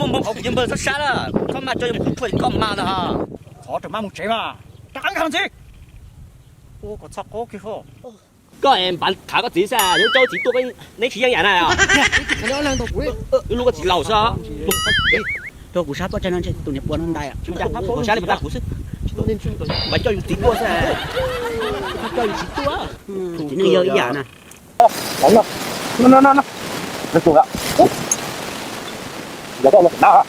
Muaj npau npau kuv yeej npau sab sab na. Koj mas tso yog mus kuv tshuaj koj mas na. Qhov rau mas mus tsev mas. Rov qab ntxiv. Ua kom txhob qub kiag ho. Koj es npav khav koj txiv xwb, yuav coj txiv tuaj neb tsis yeej yam na. Wb hlub koj txiv laus xwb. Rau kuv sab pob tsaig no ntshe tus niam pua no ntais. Kuv sab li puas tag kuv xwb. Npav coj yus txiv tuaj xwb. Coj yus txiv tuaj. Txiv neej yog ib yam na. Ntau ntau.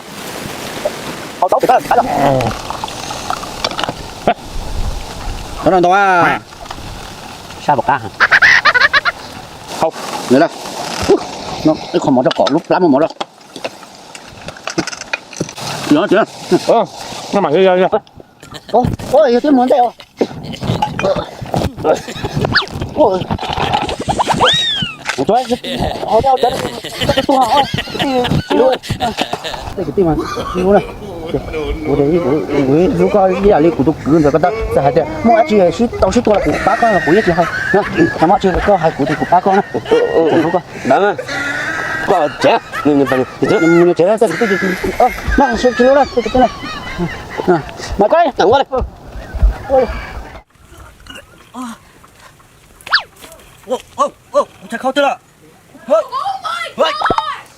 Sab pom qab. Hau, nws lawm. No ib qho mov rau kom lub plab muaj mov rau. Yog twb muaj ntej os. Kwv tij mas, kuv hlub koj ib yam li kuv tus kwv ntawd, koj txawm hais tias muaj dab tsi sib tau sib tua los kuv pab koj los kuv yeej tsis hais. Tau muaj dab tsi koj hais kuv ces kuv pab koj na. Hlub koj. Koj tsev, mus tsev, mas koj, kuv thaij khau twg lawm?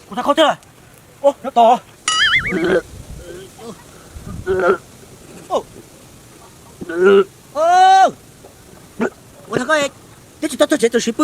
Kuv thaij khau twg lawm? Nyob tos. Ua thaij koj, twb tsis tau txog tsev txog siv pw.